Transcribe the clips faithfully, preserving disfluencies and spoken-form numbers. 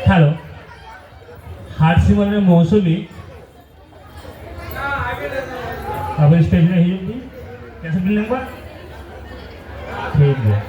Hello, ᱦᱟᱨᱥᱤᱢᱟᱞ ᱨᱮ ᱢᱳᱣᱥᱩᱢᱤ, ᱟᱵᱮᱱ stage ᱨᱮ ᱦᱤᱡᱩᱜ ᱵᱤᱱ᱾ ᱠᱮᱥᱮ ᱵᱤᱱ ᱞᱮᱝᱵᱟ? ᱴᱷᱤᱠ ᱜᱮᱭᱟ᱾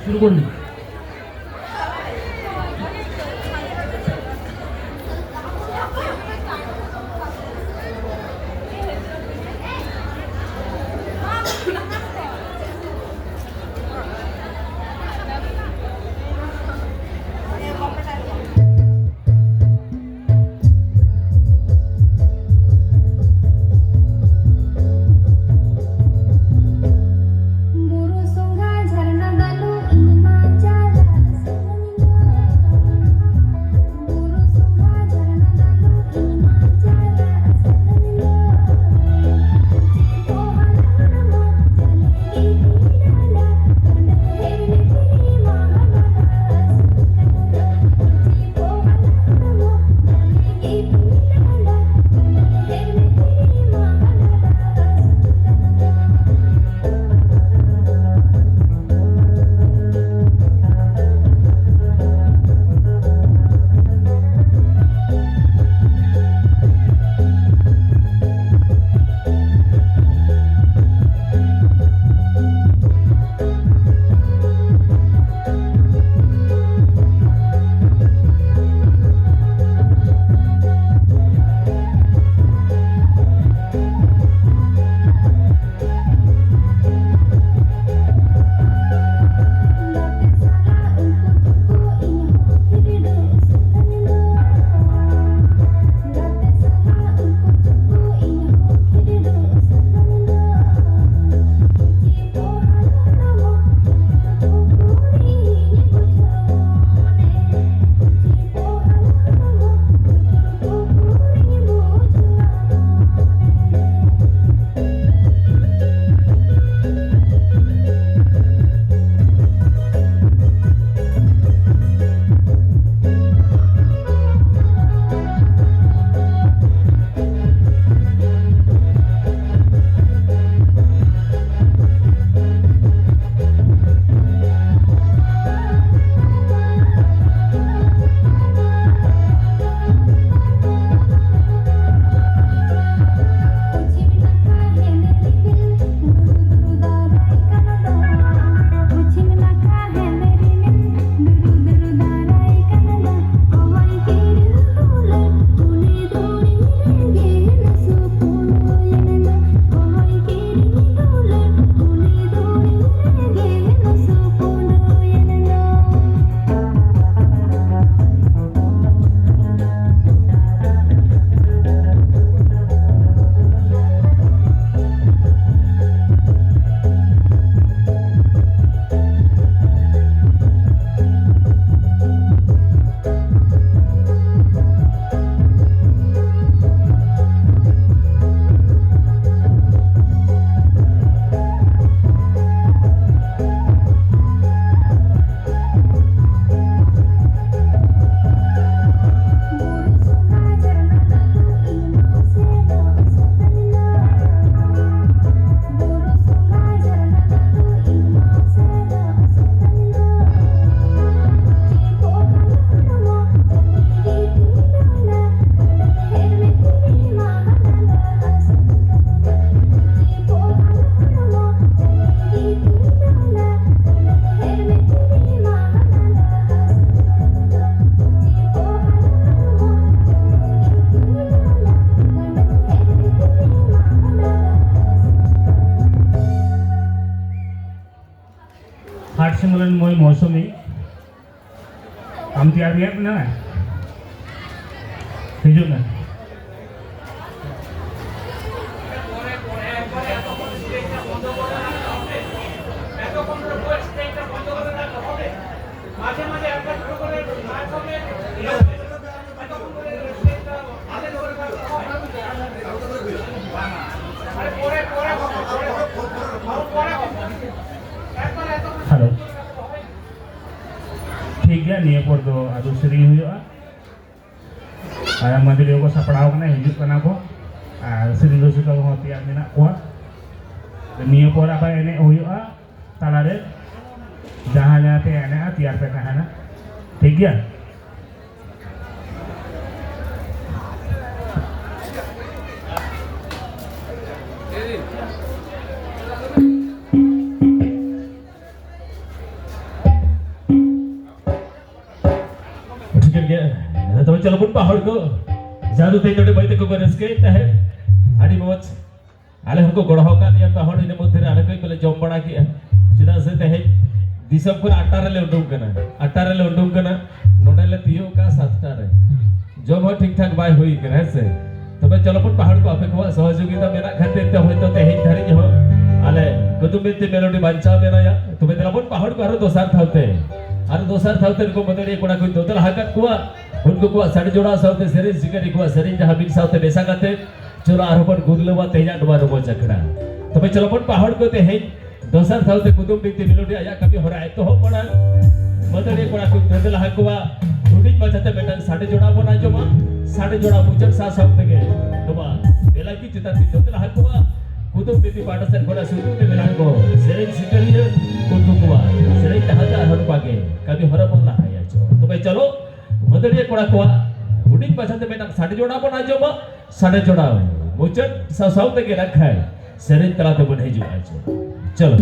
শুরু করুন। ᱵᱩᱨᱩ ᱥᱚᱸᱜᱷᱟ ᱡᱷᱟᱨᱱᱟ ᱰᱟᱹᱞᱩ ᱤᱧ ᱢᱟ ᱢᱚᱞᱮᱱ ᱢᱚᱭ ᱢᱳᱥᱩᱢᱤ, ᱟᱢ ᱛᱮᱭᱟᱨ ᱢᱮᱭᱟ ᱢᱮᱱᱟᱢᱟ? ᱦᱤᱡᱩᱜ ᱢᱮ᱾ ᱦᱮᱞᱳ᱾ ᱴᱷᱤᱠ ᱜᱮᱭᱟ, ᱱᱤᱭᱟᱹ ᱯᱚᱨ ᱫᱚ ᱟᱫᱚ ᱥᱮᱨᱮᱧ ᱦᱩᱭᱩᱜᱼᱟ᱾ ᱟᱨ ᱢᱟᱹᱫᱟᱹᱲᱤᱭᱟᱹ ᱠᱚ ᱥᱟᱯᱲᱟᱣ ᱠᱟᱱᱟ, ᱦᱤᱡᱩᱜ ᱠᱟᱱᱟ ᱠᱚ᱾ ᱟᱨ ᱥᱮᱨᱮᱧ ᱨᱩᱥᱤᱠᱟ ᱠᱚᱦᱚᱸ ᱛᱮᱭᱟᱨ ᱢᱮᱱᱟᱜ ᱠᱚᱣᱟ᱾ ᱱᱤᱭᱟᱹ ᱯᱚᱨ ᱟᱵᱟᱨ ᱮᱱᱮᱡ ᱦᱩᱭᱩᱜᱼᱟ ᱛᱟᱞᱟᱨᱮ᱾ ᱡᱟᱦᱟᱸ ᱡᱟᱦᱟᱸ ᱯᱮ ᱮᱱᱮᱡᱼᱟ, ᱛᱮᱭᱟᱨ ᱯᱮ ᱛᱟᱦᱮᱱᱟ᱾ ᱴᱷᱤᱠ ᱜᱮᱭᱟ? ᱴᱷᱤᱠᱟᱹᱱ ᱜᱮᱭᱟ᱾ ᱛᱚᱵᱮ ᱪᱚᱞᱚ ᱵᱚᱱ ᱯᱟᱦᱚᱲ ᱠᱚ᱾ ᱡᱟᱦᱟᱸ ᱫᱚ ᱛᱮᱦᱮᱧ ᱱᱚᱰᱮ ᱢᱟᱹᱭ ᱛᱟᱠᱚ ᱠᱚ ᱨᱟᱹᱥᱠᱟᱹᱭᱮᱫ ᱛᱟᱦᱮᱸᱫ᱾ ᱟᱹᱰᱤ ᱢᱚᱡᱽ᱾ ᱟᱞᱮ ᱦᱚᱸᱠᱚ ᱜᱚᱲᱚ ᱟᱠᱟᱫ ᱞᱮᱭᱟ ᱯᱟᱦᱚᱲ, ᱤᱱᱟᱹ ᱢᱚᱫᱽᱫᱷᱮ ᱨᱮ ᱟᱞᱮ ᱠᱚ ᱞᱮ ᱡᱚᱢ ᱵᱟᱲᱟ ᱠᱮᱜᱼᱟ᱾ ᱪᱮᱫᱟᱜ ᱥᱮ ᱛᱮᱦᱮᱧ ᱫᱤᱥᱚᱢ ᱠᱷᱚᱱ ᱟᱴᱴᱟ ᱨᱮᱞᱮ ᱩᱰᱩᱝ ᱠᱟᱱᱟ, ᱟᱴᱴᱟ ᱨᱮᱞᱮ ᱩᱰᱩᱝ ᱠᱟᱱᱟ, ᱱᱚᱰᱮ ᱞᱮ ᱛᱤᱭᱳᱜ ᱠᱟᱜᱼᱟ ᱥᱟᱛᱴᱟ ᱨᱮ᱾ ᱡᱚᱢ ᱦᱚᱸ ᱴᱷᱤᱠ ᱴᱷᱟᱠ ᱵᱟᱭ ᱦᱩᱭ ᱠᱟᱱᱟ, ᱦᱮᱸ ᱥᱮ? ᱛᱚᱵᱮ ᱪᱚᱞᱚ ᱵᱚᱱ ᱯᱟᱦᱚᱲ ᱠᱚ, ᱟᱯᱮ ᱠᱚᱣᱟᱜ ᱥᱚᱦᱚᱡᱳᱜᱤᱛᱟ ᱢᱮᱱᱟᱜ ᱠᱷᱟᱹᱛᱤᱨ ᱛᱮ ᱦᱚᱭᱛᱳ ᱛᱮᱦᱮᱧ ᱫᱷᱟᱹᱨᱤᱡ ᱦᱚᱸ ᱟᱞᱮ ᱠᱩᱫᱩᱢ ᱵᱤᱱᱛᱤ ᱢᱮᱞᱳᱰᱤ ᱵᱟᱧᱪᱟᱣ ᱢᱮᱱᱟᱭᱟ᱾ ᱛᱚᱵᱮ ᱫᱮᱞᱟ ᱵᱚᱱ ᱯᱟᱦᱚᱲ ᱠᱚ ᱟᱨᱚ ᱫᱚᱥᱟᱨ ᱫᱷᱟᱣ ᱛᱮ, ᱟᱨᱚ ᱫᱚᱥᱟᱨ ᱫᱷᱟᱣ ᱛᱮ ᱱᱩᱠᱩ ᱢᱟᱹᱫᱟᱹᱲᱤᱭᱟᱹ ᱠᱚᱲᱟ ᱠᱚᱧ ᱫᱚᱫᱚᱞ ᱟᱠᱟᱫ ᱠᱚᱣᱟ᱾ ᱩᱱᱠᱩ ᱠᱚᱣᱟᱜ ᱥᱟᱰᱮ ᱡᱚᱲᱟᱣ ᱥᱟᱶᱛᱮ ᱥᱮᱨᱮᱧ ᱥᱤᱠᱟᱹᱨᱤ ᱠᱚᱣᱟᱜ ᱥᱮᱨᱮᱧ ᱡᱟᱦᱟᱸ ᱢᱤᱫ ᱥᱟᱶᱛᱮ ᱢᱮᱥᱟ ᱠᱟᱛᱮ ᱪᱚᱞᱚ ᱟᱨᱦᱚᱸ ᱵᱚᱱ ᱜᱩᱨᱞᱟᱹᱣᱟ ᱛᱮᱦᱮᱧᱟᱜ ᱱᱚᱣᱟ ᱨᱚᱢᱚᱡᱽ ᱟᱠᱷᱲᱟ᱾ ᱛᱚᱵᱮ ᱪᱚᱞᱚ ᱵᱚᱱ ᱯᱟᱦᱚᱲ ᱠᱚ ᱛᱮᱦᱮᱧ ᱫᱚᱥᱟᱨ ᱫᱷᱟᱣ ᱛᱮ ᱠᱩᱫᱩᱢ ᱵᱤᱱᱛᱤ ᱢᱮᱞᱳᱰᱤ ᱟᱭᱟᱜ ᱠᱟᱹᱢᱤ ᱦᱚᱨᱟ ᱮᱛᱚᱦᱚᱵ ᱢᱟᱲᱟᱝ ᱢᱟᱹᱫᱟᱹᱲᱤᱭᱟᱹ ᱠᱚᱲᱟ ᱠᱚᱧ ᱫᱚᱫᱚᱞ ᱟᱠᱚᱣᱟ᱾ ᱦᱩᱰᱤᱧ ᱢᱟᱪᱷᱟᱛᱮ ᱢᱤᱫᱴᱟᱝ ᱥᱟᱰᱮ ᱡᱚᱲᱟᱣ ᱵᱚᱱ ᱟᱸᱡᱚᱢᱟ᱾ ᱥᱟᱰᱮ ᱡᱚᱲᱟᱣ ᱢᱩᱪᱟᱹᱫ ᱥᱟᱶ ᱥᱟᱶ ᱛᱮᱜᱮ ᱱᱚᱣᱟ ᱵᱮᱞᱟᱠᱤ ᱪᱮᱛᱟᱱ ᱛᱮ ᱡᱚᱛᱚ ᱞᱟᱦᱟ ᱠᱚᱣᱟ᱾ ᱠᱩᱫᱩᱢ ᱵᱤᱱᱛᱤ ᱯᱟᱦᱴᱟ ᱥᱮᱫ ᱠᱷᱚᱱᱟᱜ ᱥᱩᱫᱩ ᱜᱮ ᱢᱮᱱᱟᱜ ᱠᱚ ᱥᱮᱨᱮᱧ ᱥᱤᱠᱟᱹᱨᱤᱭᱟᱹ, ᱩᱱᱠᱩ ᱠᱚᱣᱟᱜ ᱥᱮᱨᱮᱧ ᱰᱟᱦᱟᱨ ᱛᱮ ᱟᱨᱦᱚᱸ ᱱᱚᱝᱠᱟ ᱜᱮ ᱠᱟᱹᱢᱤ ᱦᱚᱨᱟ ᱵᱚᱱ ᱞᱟᱦᱟᱭᱟ᱾ ᱪᱚ ᱛᱚᱵᱮ ᱪᱚᱞᱚ ᱢᱟᱹᱫᱟᱹᱲᱤᱭᱟᱹ ᱠᱚᱲᱟ ᱠᱚᱣᱟᱜ ᱦᱩᱰᱤᱧ ᱢᱟᱪᱷᱟ ᱛᱮ ᱢᱤᱫᱴᱟᱝ ᱥᱟᱰᱮ ᱡᱚᱲᱟᱣ ᱵᱚᱱ ᱟᱸᱡᱚᱢᱟ᱾ ᱥᱟᱰᱮ ᱡᱚᱲᱟᱣ ᱢᱩᱪᱟᱹᱫ ᱥᱟᱶ ᱥᱟᱶ ᱛᱮᱜᱮ ᱱᱟᱠᱷᱟᱭ ᱥᱮᱨᱮᱧ ᱛᱟᱞᱟ ᱛᱮᱵᱚᱱ ᱦᱤᱡᱩᱜᱼᱟ᱾ ᱪᱚ ᱪᱚᱞᱚ᱾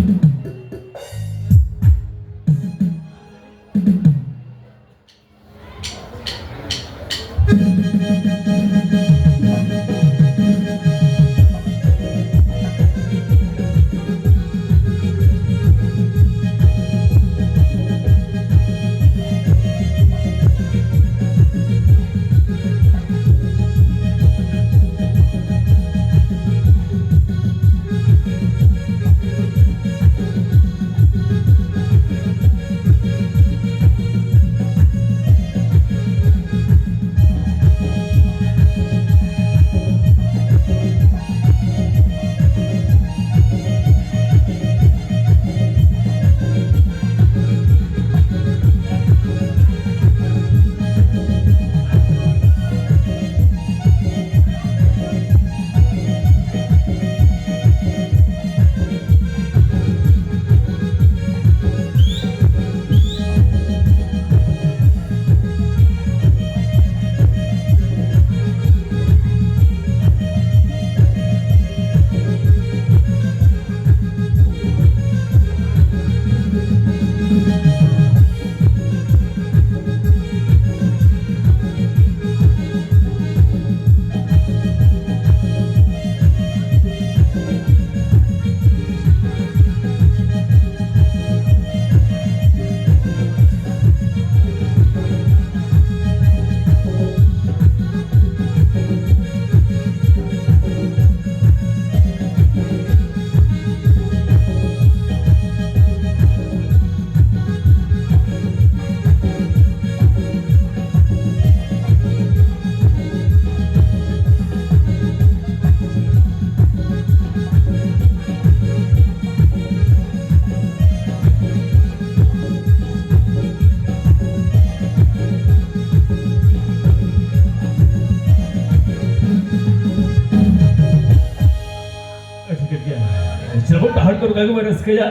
ᱚᱱᱠᱟ ᱜᱮᱵᱚᱱ ᱨᱟᱹᱥᱠᱟᱹᱭᱟ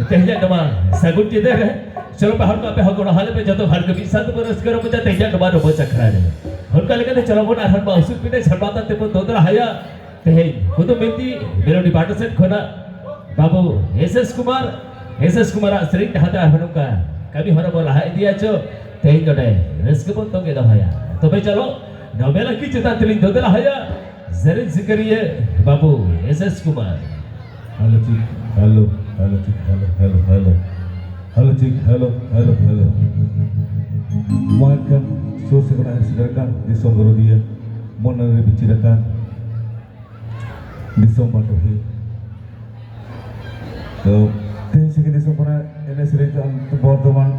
ᱛᱮᱦᱮᱧᱟᱜ ᱱᱚᱣᱟ ᱥᱟᱹᱜᱩᱱ ᱧᱤᱫᱟᱹ ᱨᱮ᱾ ᱪᱚᱞᱚ ᱯᱮ ᱦᱚᱲ ᱠᱚ, ᱟᱯᱮ ᱦᱚᱸ ᱜᱚᱲᱚ ᱦᱟᱞᱮ ᱯᱮ, ᱡᱚᱛᱚ ᱦᱚᱲ ᱜᱮ ᱢᱤᱫ ᱥᱟᱶ ᱛᱮᱵᱚᱱ ᱨᱟᱹᱥᱠᱟᱹ ᱨᱚᱢᱚᱡᱟ ᱛᱮᱦᱮᱧᱟᱜ ᱱᱚᱣᱟ ᱨᱚᱢᱚᱡᱽ ᱟᱠᱷᱲᱟ ᱨᱮ᱾ ᱚᱱᱠᱟ ᱞᱮᱠᱟᱛᱮ ᱪᱚᱞᱚ ᱵᱚᱱ ᱟᱨᱦᱚᱸ ᱱᱚᱣᱟ ᱩᱥᱩᱞ ᱯᱤᱸᱰᱟᱹ ᱪᱷᱟᱲᱵᱟ ᱛᱟᱞ ᱛᱮᱵᱚᱱ ᱫᱚᱫᱚᱞᱟᱦᱟᱭᱟ᱾ ᱛᱮᱦᱮᱧ ᱠᱩᱫᱩᱢ ᱵᱤᱱᱛᱤ ᱢᱮᱞᱳᱰᱤ ᱯᱟᱦᱴᱟ ᱥᱮᱫ ᱠᱷᱚᱱᱟᱜ ᱵᱟᱹᱵᱩ S S Kumar, S S ᱠᱩᱢᱟᱨᱟᱜ ᱥᱮᱨᱮᱧ ᱰᱟᱦᱟᱨ ᱛᱮ ᱟᱨᱦᱚᱸ ᱱᱚᱝᱠᱟ ᱠᱟᱹᱢᱤ ᱦᱚᱨᱟ ᱵᱚᱱ ᱞᱟᱦᱟ ᱤᱫᱤᱭᱟ ᱪᱚ᱾ ᱛᱮᱦᱮᱧ ᱱᱚᱰᱮ ᱨᱟᱹᱥᱠᱟᱹ ᱵᱚᱱ ᱛᱚᱸᱜᱮ ᱫᱚᱦᱚᱭᱟ᱾ ᱛᱚᱵᱮ ᱪᱚᱞᱚ ᱱᱚᱣᱟ ᱢᱮᱞᱟ ᱠᱤ ᱪᱮᱛᱟᱱ ᱛᱮᱞᱤᱧ ᱫᱚᱫᱚᱞᱟᱦᱟᱭᱟ ᱥᱮᱨᱮᱧ ᱥᱤᱠᱟᱹᱨᱤᱭᱟᱹ ᱵᱟᱹᱵᱩ S S Kumar. Hello check, hello, hello check, hello, hello, hello, hello. Hello check, hello, hello, hello. ᱢᱟ ᱮᱱᱠᱷᱟᱱ ᱥᱩᱨ ᱥᱮ ᱠᱷᱚᱱᱟᱜ ᱦᱮᱡ ᱥᱮᱴᱮᱨ ᱟᱠᱟᱱ ᱫᱤᱥᱚᱢ ᱫᱚᱨᱚᱫᱤᱭᱟᱹ, ᱢᱚᱱᱮ ᱨᱮ ᱵᱤᱪᱤᱨ ᱟᱠᱟᱱ ᱫᱤᱥᱚᱢ ᱵᱟᱰᱚᱦᱤ᱾ ᱛᱚ, ᱛᱮᱦᱮᱧ ᱥᱟᱺᱜᱤᱧ ᱫᱤᱥᱚᱢ ᱠᱷᱚᱱᱟᱜ ᱮᱱᱮᱡ ᱥᱮᱨᱮᱧ ᱛᱮ ᱵᱚᱨᱫᱷᱚᱢᱟᱱ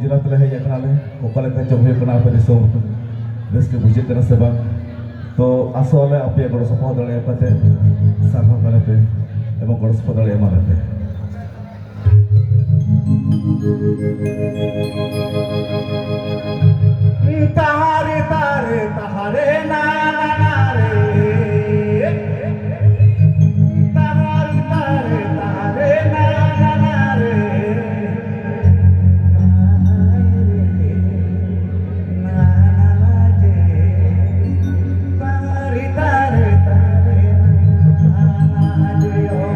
ᱡᱮᱞᱟ ᱛᱮᱞᱮ ᱦᱮᱡ ᱟᱠᱟᱱᱟᱞᱮ᱾ ᱚᱠᱟ ᱞᱮᱠᱟ ᱪᱚᱝ ᱦᱩᱭᱩᱜ ᱠᱟᱱᱟ ᱟᱯᱮ ᱫᱤᱥᱚᱢ? ᱨᱟᱹᱥᱠᱟᱹ ᱵᱩᱡᱷᱟᱹᱜ ᱠᱟᱱᱟ ᱥᱮ ᱵᱟᱝ? ᱛᱚ, ᱟᱥᱚᱜ ᱟᱞᱮ ᱟᱯᱮᱭᱟᱜ ᱜᱚᱲᱚ ᱥᱚᱯᱚᱦᱚᱫ ᱫᱟᱲᱮᱭᱟᱜ ᱯᱮ, ᱥᱟᱨᱦᱟᱣ ᱛᱟᱞᱮ ᱯᱮ ᱮᱵᱚᱝ ᱜᱚᱲᱚ ᱥᱚᱯᱚᱦᱚᱫ ᱫᱟᱲᱮ ᱮᱢᱟ ᱞᱮᱯᱮ᱾ ᱛᱟᱦᱟᱨᱮ ᱛᱟᱨᱮ ᱛᱟᱦᱟᱨᱮ ᱱᱟ ᱱᱟ ᱱᱟ ᱨᱮ। ᱛᱟᱦᱟᱨᱮ ᱛᱟᱨᱮ ᱛᱟᱦᱟᱨᱮ ᱱᱟ ᱱᱟ ᱱᱟ ᱨᱮ। ᱛᱟᱦᱟᱨᱮ ᱛᱟᱨᱮ ᱛᱟᱦᱟᱨᱮ ᱱᱟ ᱱᱟ ᱱᱟ ᱨᱮ।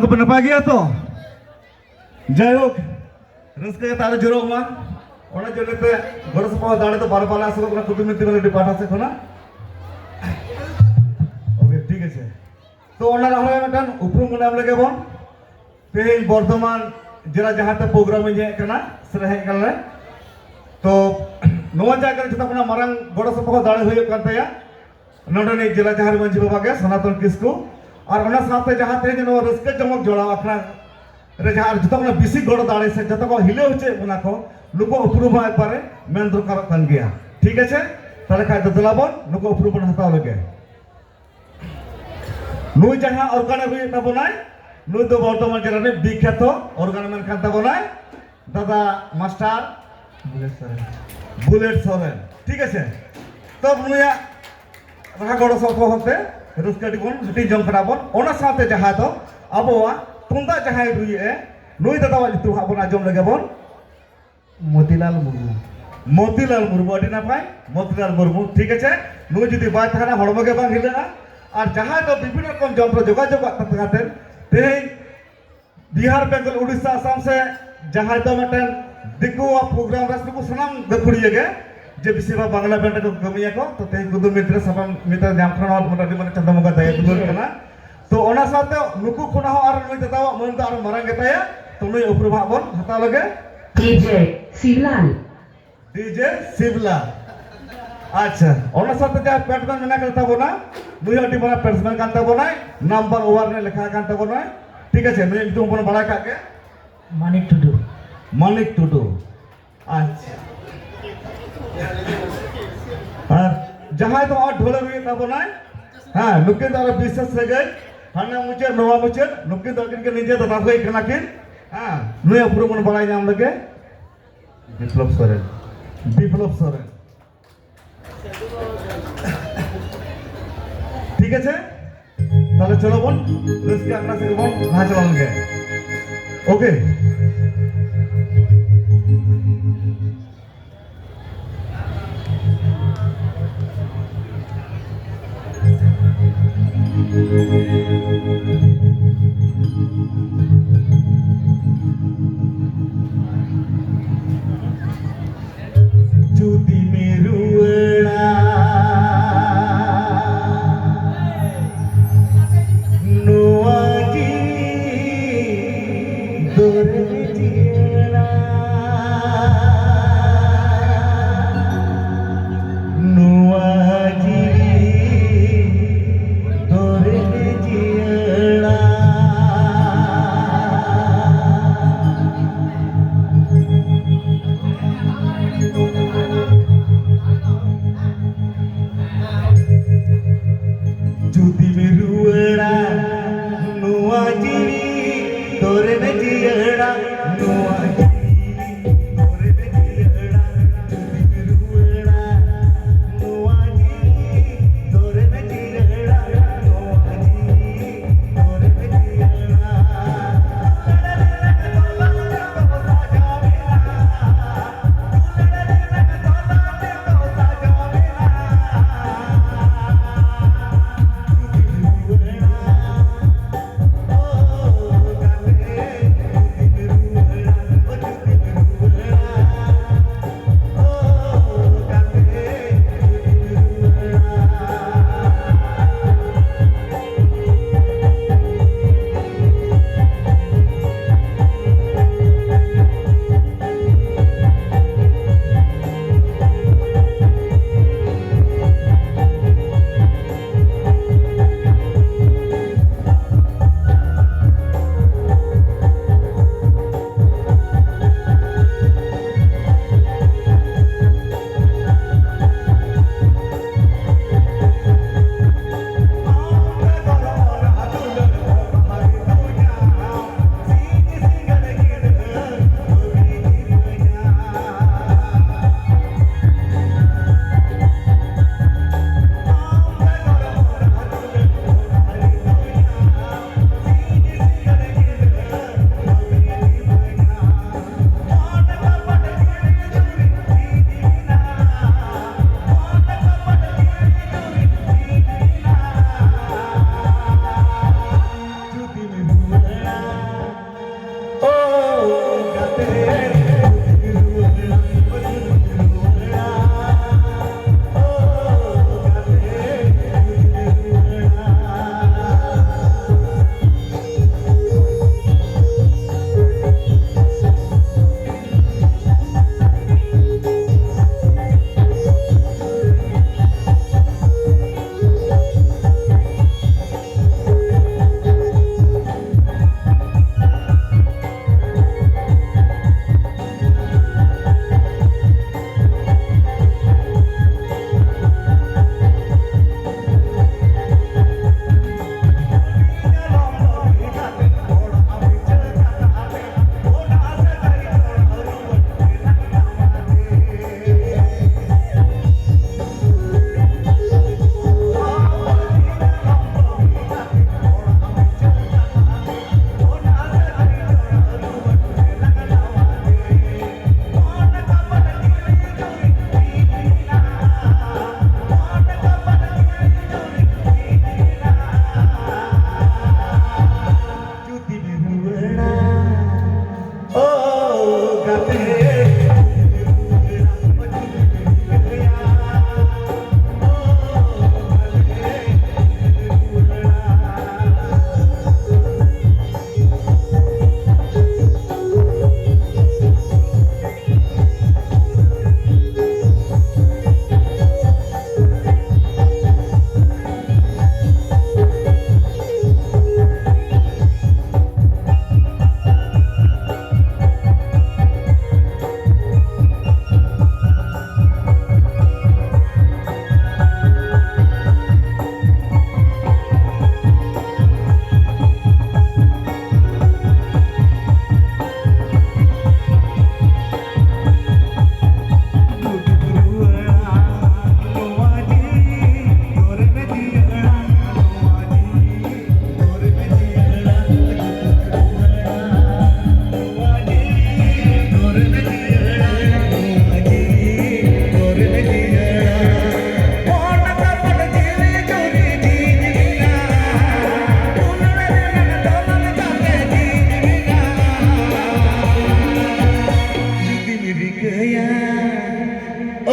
ᱠᱚᱯᱮ ᱱᱟᱯᱟᱭ ᱜᱮᱭᱟ ᱛᱚ? ᱡᱟᱭᱦᱳᱠ, ᱨᱟᱹᱥᱠᱟᱹ ᱠᱟᱛᱮ ᱟᱨᱚ ᱡᱳᱨᱚᱜ ᱢᱟ᱾ ᱚᱱᱟ ᱡᱚᱱᱱᱚ ᱛᱮ ᱜᱚᱲᱚ ᱥᱚᱯᱚᱦᱚᱫ ᱫᱟᱲᱮ ᱫᱚ ᱵᱟᱨ ᱵᱟᱨ ᱞᱮ ᱟᱥᱚᱜ ᱠᱟᱱᱟ ᱠᱩᱴᱩᱢ ᱢᱤᱛᱨᱤ ᱢᱟᱹᱞᱤ ᱯᱟᱦᱴᱟ ᱥᱮᱫ ᱠᱷᱚᱱᱟᱜ᱾ ᱳᱠᱮ, ᱴᱷᱤᱠ ᱟᱪᱷᱮ᱾ ᱛᱚ ᱚᱱᱟ ᱞᱟᱦᱟ ᱨᱮ ᱢᱤᱫᱴᱟᱝ ᱩᱯᱨᱩᱢ ᱵᱚᱱ ᱮᱢ ᱞᱮᱜᱮ ᱵᱚᱱ᱾ ᱛᱮᱦᱮᱧ ᱵᱚᱨᱫᱷᱚᱢᱟᱱ ᱡᱮᱞᱟ ᱡᱟᱦᱟᱸ ᱛᱮ ᱯᱨᱳᱜᱨᱟᱢ ᱤᱧ ᱦᱮᱡ ᱠᱟᱱᱟ, ᱥᱮ ᱦᱮᱡ ᱠᱟᱱᱟᱞᱮ, ᱛᱚ ᱱᱚᱣᱟ ᱡᱟᱭᱜᱟ ᱨᱮ ᱡᱚᱛᱚ ᱠᱷᱚᱱᱟᱜ ᱢᱟᱨᱟᱝ ᱜᱚᱲᱚ ᱥᱚᱯᱚᱦᱚᱫ ᱫᱟᱲᱮ ᱦᱩᱭᱩᱜ ᱠᱟᱱ ᱛᱟᱭᱟ ᱱᱚᱰᱮᱱᱤᱡ ᱡᱮᱞᱟ ᱡᱟᱦᱮᱨ ᱢᱟᱹᱡᱷᱤ ᱵᱟᱵᱟ ᱜᱮ ᱥᱚᱱᱟᱛᱚᱱ ᱠᱤᱥᱠᱩ᱾ ᱟᱨ ᱚᱱᱟ ᱥᱟᱶᱛᱮ ᱡᱟᱦᱟᱸ ᱛᱮᱦᱮᱧ ᱱᱚᱣᱟ ᱨᱟᱹᱥᱠᱟᱹ ᱡᱚᱢᱚᱠ ᱡᱚᱲᱟᱣ ᱟᱠᱷᱲᱟ ᱨᱮ ᱡᱟᱦᱟᱸ ᱟᱨ ᱡᱚᱛᱚ ᱠᱷᱚᱱᱟᱜ ᱵᱮᱥᱤ ᱜᱚᱲᱚ ᱫᱟᱲᱮ ᱥᱮ ᱡᱚᱛᱚ ᱠᱚ ᱦᱤᱞᱟᱹᱣ ᱦᱚᱪᱚᱭᱮᱫ ᱵᱚᱱᱟ ᱠᱚ, ᱱᱩᱠᱩ ᱩᱯᱨᱩᱢ ᱦᱚᱸ ᱮᱠᱵᱟᱨᱮ ᱢᱮᱱ ᱫᱚᱨᱠᱟᱨᱚᱜ ᱠᱟᱱ ᱜᱮᱭᱟ᱾ ᱴᱷᱤᱠ ᱟᱪᱷᱮ, ᱛᱟᱦᱚᱞᱮ ᱠᱷᱟᱡ ᱫᱚ ᱫᱮᱞᱟ ᱵᱚᱱ ᱱᱩᱠᱩ ᱩᱯᱨᱩᱢ ᱵᱚᱱ ᱦᱟᱛᱟᱣ ᱞᱮᱜᱮ᱾ ᱱᱩᱭ ᱡᱟᱦᱟᱸ ᱚᱨᱜᱟᱱ ᱮ ᱨᱩᱭᱮᱫ ᱛᱟᱵᱚᱱᱟᱭ, ᱱᱩᱭ ᱫᱚ ᱵᱚᱨᱛᱚᱢᱟᱱ ᱡᱮᱞᱟ ᱨᱤᱱᱤᱡ ᱵᱤᱠᱠᱷᱟᱛᱚ ᱚᱨᱜᱟᱱ ᱢᱮᱱ ᱠᱟᱱ ᱛᱟᱵᱚᱱᱟᱭ, ᱫᱟᱫᱟ master bullet Soren. Bullet Soren. ᱴᱷᱤᱠ ᱟᱪᱷᱮ, ᱛᱚ ᱱᱩᱭᱟᱜ ᱨᱟᱦᱟ ᱜᱚᱲᱚ ᱥᱚᱯᱚᱦᱚᱫ ᱛᱮ ᱨᱟᱹᱥᱠᱟᱹ ᱟᱹᱰᱤ ᱵᱚᱱ ᱦᱟᱹᱴᱤᱧ ᱡᱚᱝ ᱠᱟᱱᱟ ᱵᱚᱱ᱾ ᱚᱱᱟ ᱥᱟᱶᱛᱮ ᱡᱟᱦᱟᱸ ᱫᱚ ᱟᱵᱚᱣᱟᱜ ᱛᱩᱢᱫᱟᱜ ᱡᱟᱦᱟᱸᱭ ᱨᱩᱭᱮᱫᱼᱟ, ᱱᱩᱭ ᱫᱟᱫᱟᱣᱟᱜ ᱧᱩᱛᱩᱢ ᱦᱟᱸᱜ ᱵᱚᱱ ᱟᱸᱡᱚᱢ ᱞᱮᱜᱮ ᱵᱚᱱ᱾ ᱢᱚᱛᱤᱞᱟᱞ ᱢᱩᱨᱢᱩ᱾ ᱢᱚᱛᱤᱞᱟᱞ ᱢᱩᱨᱢᱩ, ᱟᱹᱰᱤ ᱱᱟᱯᱟᱭ᱾ ᱢᱚᱛᱤᱞᱟᱞ ᱢᱩᱨᱢᱩ, ᱴᱷᱤᱠ ᱟᱪᱷᱮ᱾ ᱱᱩᱭ ᱡᱩᱫᱤ ᱵᱟᱭ ᱛᱟᱦᱮᱱᱟ, ᱦᱚᱲᱢᱚ ᱜᱮ ᱵᱟᱝ ᱦᱤᱞᱟᱹᱜᱼᱟ᱾ ᱟᱨ ᱡᱟᱦᱟᱸᱭ ᱫᱚ ᱵᱤᱵᱷᱤᱱᱱᱚ ᱨᱚᱠᱚᱢ ᱡᱚᱱᱛᱨᱚ ᱡᱳᱜᱟᱡᱳᱜᱽ ᱠᱟᱛᱮ ᱛᱮᱦᱮᱧ ᱵᱤᱦᱟᱨ, ᱵᱮᱝᱜᱚᱞ, ᱩᱲᱤᱥᱥᱟ, ᱟᱥᱟᱢ ᱥᱮ ᱡᱟᱦᱟᱸᱭ ᱫᱚ ᱢᱤᱫᱴᱮᱱ ᱫᱤᱠᱩᱣᱟᱜ ᱯᱨᱳᱜᱨᱟᱢ ᱨᱮ ᱱᱩᱠᱩ ᱥᱟᱱᱟᱢ ᱜᱟᱹᱠᱷᱩᱲᱤᱭᱟᱹ ᱜᱮ, ᱡᱮ ᱵᱮᱥᱤᱨ ᱵᱷᱟᱜᱽ ᱵᱟᱝᱞᱟ ᱵᱮᱱᱰ ᱨᱮᱠᱚ ᱠᱟᱹᱢᱤᱭᱟᱠᱚ, ᱛᱚ ᱛᱮᱦᱮᱧ ᱠᱩᱫᱩᱢ ᱢᱤᱛᱨᱮ ᱥᱟᱯᱟᱢ ᱢᱤᱛᱨᱮ ᱧᱟᱢ ᱠᱷᱟᱱ ᱱᱚᱣᱟ ᱢᱚᱴᱟᱢᱩᱴᱤ ᱢᱟᱱᱮ ᱪᱟᱸᱫᱳ ᱵᱚᱸᱜᱟ ᱫᱟᱭᱟ ᱫᱩᱞᱟᱹᱲ ᱠᱟᱱᱟ᱾ ᱛᱚ ᱚᱱᱟ ᱥᱟᱶᱛᱮ ᱱᱩᱠᱩ ᱠᱷᱚᱱᱟᱜ ᱦᱚᱸ ᱟᱨ ᱱᱩᱭ ᱫᱟᱫᱟᱣᱟᱜ ᱢᱟᱹᱱ ᱫᱚ ᱟᱨ ᱢᱟᱨᱟᱝ ᱜᱮᱛᱟᱭᱟ᱾ ᱛᱚ ᱱᱩᱭ ᱩᱯᱨᱩᱢ ᱦᱟᱸᱜ ᱵᱚᱱ ᱦᱟᱛᱟᱣ ᱞᱮᱜᱮ᱾ ᱰᱤᱡᱮ ᱥᱤᱵᱞᱟᱞ᱾ ᱰᱤᱡᱮ ᱥᱤᱵᱞᱟ᱾ ᱟᱪᱪᱷᱟ, ᱚᱱᱟ ᱥᱟᱶᱛᱮ ᱡᱟᱦᱟᱸ ᱯᱮᱰᱢᱮᱱ ᱢᱮᱱᱟᱜ ᱠᱟᱫ ᱛᱟᱵᱚᱱᱟ, ᱱᱩᱭ ᱦᱚᱸ ᱟᱹᱰᱤ ᱢᱟᱨᱟᱝ ᱯᱮᱰᱢᱮᱱ ᱠᱟᱱ ᱛᱟᱵᱚᱱᱟᱭ, ᱱᱟᱢᱵᱟᱨ ᱳᱣᱟᱱ ᱨᱮ ᱞᱮᱠᱷᱟ ᱠᱟᱱ ᱛᱟᱵᱚᱱᱟᱭ᱾ ᱴᱷᱤᱠ ᱟᱪᱷᱮ, ᱱᱩᱭ ᱧᱩᱛᱩᱢ ᱵᱚᱱ ᱵᱟᱲᱟᱭ ᱠᱟᱜ ᱜᱮ᱾ ᱢᱟᱱᱤᱠ ᱴᱩᱰᱩ᱾ ᱢᱟᱱᱤᱠ ᱴᱩᱰᱩ᱾ ᱟᱪᱪᱷᱟ᱾ ᱟᱨ ᱡᱟᱦᱟᱸᱭ ᱫᱚ ᱟᱨ ᱰᱷᱚᱞᱮ ᱨᱩᱭᱮᱫ ᱛᱟᱵᱚᱱᱟᱭ, ᱦᱮᱸ, ᱱᱩᱠᱤᱱ ᱫᱚ ᱟᱨᱚ ᱵᱤᱥᱮᱥ ᱥᱟᱹᱜᱟᱹᱭ, ᱦᱟᱱᱟ ᱢᱩᱪᱟᱹᱫ ᱱᱚᱣᱟ ᱢᱩᱪᱟᱹᱫ, ᱱᱩᱠᱤᱱ ᱫᱚ ᱟᱹᱠᱤᱱ ᱜᱮ ᱱᱤᱡᱮ ᱫᱟᱫᱟ ᱵᱷᱟᱹᱭ ᱠᱟᱱᱟ ᱠᱤᱱ᱾ ᱦᱮᱸ, ᱱᱩᱭᱟᱜ ᱩᱯᱨᱩᱢ ᱵᱚᱱ ᱵᱟᱲᱟᱭ ᱧᱟᱢ ᱞᱮᱜᱮ᱾ ᱵᱤᱯᱞᱚᱵ ᱥᱚᱨᱮᱱ᱾ ᱵᱤᱯᱞᱚᱵ ᱥᱚᱨᱮᱱ᱾ ᱴᱷᱤᱠ ᱟᱪᱷᱮ, ᱛᱟᱦᱞᱮ ᱪᱚᱞᱚ ᱵᱚᱱ ᱨᱟᱹᱥᱠᱟᱹ ᱟᱠᱷᱲᱟ ᱥᱮᱫ ᱵᱚᱱ ᱞᱟᱦᱟ ᱪᱟᱞᱟᱣ ᱞᱮᱱ ᱜᱮ᱾ ᱳᱠᱮ᱾ ᱡᱩᱫᱤᱢ ᱨᱩᱣᱟᱹᱲᱟ ᱱᱚᱣᱟ ᱡᱤᱣᱤ ᱫᱚᱨᱮ ᱡᱤᱭᱟᱹᱲᱟ, ᱱᱚᱣᱟ ᱡᱤᱣᱤ ᱫᱚᱨᱮ ᱡᱤᱭᱟᱹᱲᱟ᱾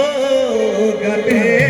ᱳ ᱜᱟᱛᱮ